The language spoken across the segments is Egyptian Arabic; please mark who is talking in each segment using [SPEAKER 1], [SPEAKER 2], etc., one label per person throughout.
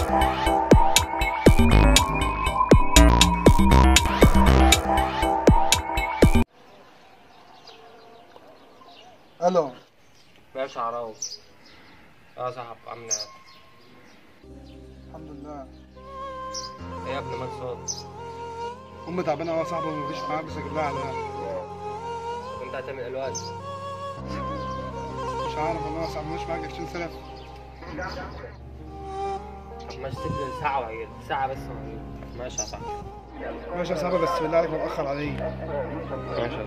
[SPEAKER 1] الو.
[SPEAKER 2] ماشي يا عراوي. يا صاحب عامل ايه؟
[SPEAKER 1] الحمد لله.
[SPEAKER 2] ايه يا ابني مالك صوت؟
[SPEAKER 1] امي تعبانة قوي يا صاحبي ومفيش معايا بس اجيب لها علاج.
[SPEAKER 2] وانت هتعمل ايه دلوقتي؟
[SPEAKER 1] مش عارف والله يا صاحبي، مش معاك قرشين سلف.
[SPEAKER 2] طب ماشي سيب لي ساعة وهجيلك، ساعة بس وهجيلك. ماشي يا صاحبي.
[SPEAKER 1] ماشي يا صاحبي بس بالله عليك ما تأخر عليا.
[SPEAKER 2] ماشي يا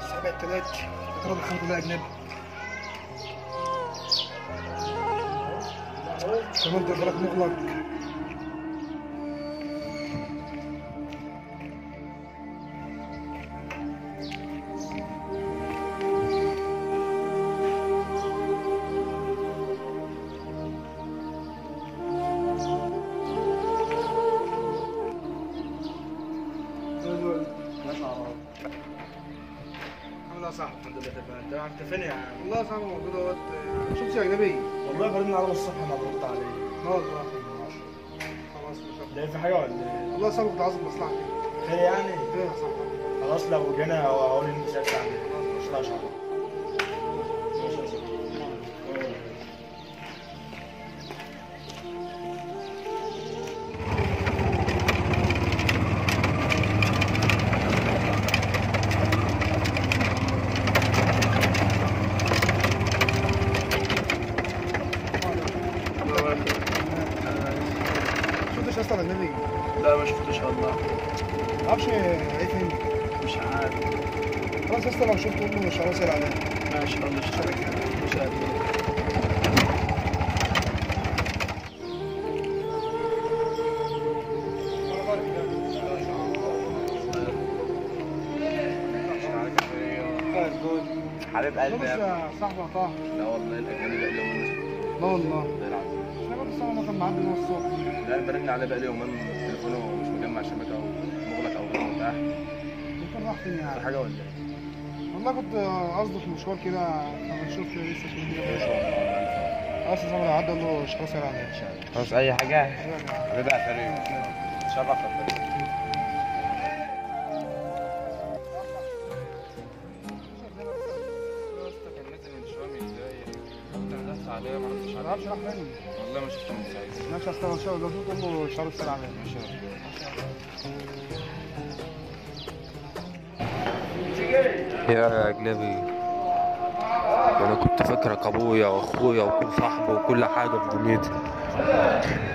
[SPEAKER 2] صاحبي.
[SPEAKER 1] 7-3 اضرب الحمد لله اجنبي. كمان تقدرك مغلق. الحمد لله صاحبي.
[SPEAKER 3] الحمد لله تمام. انت فين يا عم؟
[SPEAKER 1] والله يا صاحبي موجود اهوت. شفت يا اجنبي؟
[SPEAKER 3] والله برن على الصبح ما برد عليه.
[SPEAKER 1] لا والله. خلاص مش
[SPEAKER 3] ده في حاجة ولا ايه؟
[SPEAKER 1] والله يا صاحبي كنت عايز مصلحتي.
[SPEAKER 3] خير يعني؟
[SPEAKER 1] خير يا صاحبي.
[SPEAKER 3] خلاص لو جينا هقول انت سالت عليه. مش لا شعور. ماشي يا صاحبي.
[SPEAKER 1] شفتش اصلا اجنبي؟
[SPEAKER 3] لا ما شفتوش والله.
[SPEAKER 1] ما اعرفش ايه فين؟
[SPEAKER 3] مش عارف.
[SPEAKER 1] خلاص اصلا لو شفته قول له مش عاوز عليه.
[SPEAKER 3] ماشي خلاص مش عارف.
[SPEAKER 4] حبيب قلبي
[SPEAKER 1] يا صاحبي طه.
[SPEAKER 4] لا والله الاجنبي بقى لي يومين.
[SPEAKER 1] لا والله
[SPEAKER 4] والله العظيم.
[SPEAKER 1] مش انا بس انا كان معدي من الصبح.
[SPEAKER 4] لا انا برن عليه بقى لي يومين، تليفونه مش مجمع شبكة ومغلق او غير متاح.
[SPEAKER 1] ممكن راح فين يعني؟
[SPEAKER 4] في حاجة ولا ايه؟
[SPEAKER 1] والله كنت قصده في مشوار كده، فبنشوف لسه شو الدنيا.
[SPEAKER 4] ماشي والله.
[SPEAKER 1] خلاص يا صاحبي لو عدى قول له مش خلاص عليه.
[SPEAKER 4] خلاص اي حاجة حبيبي يا فريد. اتشرف يا فريد.
[SPEAKER 1] ما اعرفش راح فين.
[SPEAKER 4] والله ما شفته من ساعتها.
[SPEAKER 1] ماشي يا اسطى، ان شاء الله شفت امه شعره السلام عليه.
[SPEAKER 4] ماشي.
[SPEAKER 2] يا اجنبي انا كنت فاكرك ابويا واخويا وكل صاحبي وكل حاجة في دنيتي،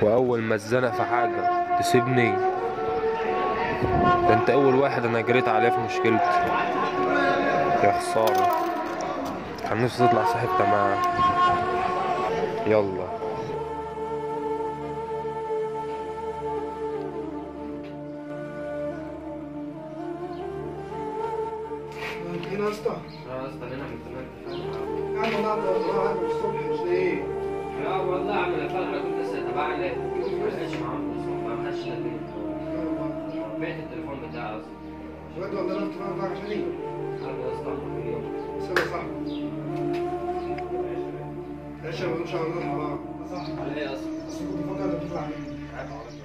[SPEAKER 2] واول ما اتزنق في حاجة تسيبني. ده انت اول واحد انا جريت عليه في مشكلتي. يا خسارة، كان نفسي تطلع صاحب تمام. يلا
[SPEAKER 1] هنا يا اسطى.
[SPEAKER 2] لا يا اسطى هنا من زمان.
[SPEAKER 1] يا عم والله قاعد الصبح مش لاقيه.
[SPEAKER 2] لا والله يا عم انا كنت لسه تبع لي ما لقيتش معاهم فلوس، ما خدش البيت. بعت التليفون بتاعي اصلا.
[SPEAKER 1] بجد والله انا التليفون بتاعك عشان ايه؟
[SPEAKER 2] يا اسطى
[SPEAKER 1] سيب يا صاحبي. ماشي يا ما تقولش على الحرام. صح.
[SPEAKER 2] على ايه اصلا؟
[SPEAKER 1] اصل كنت بفكر انك بتطلع عليه.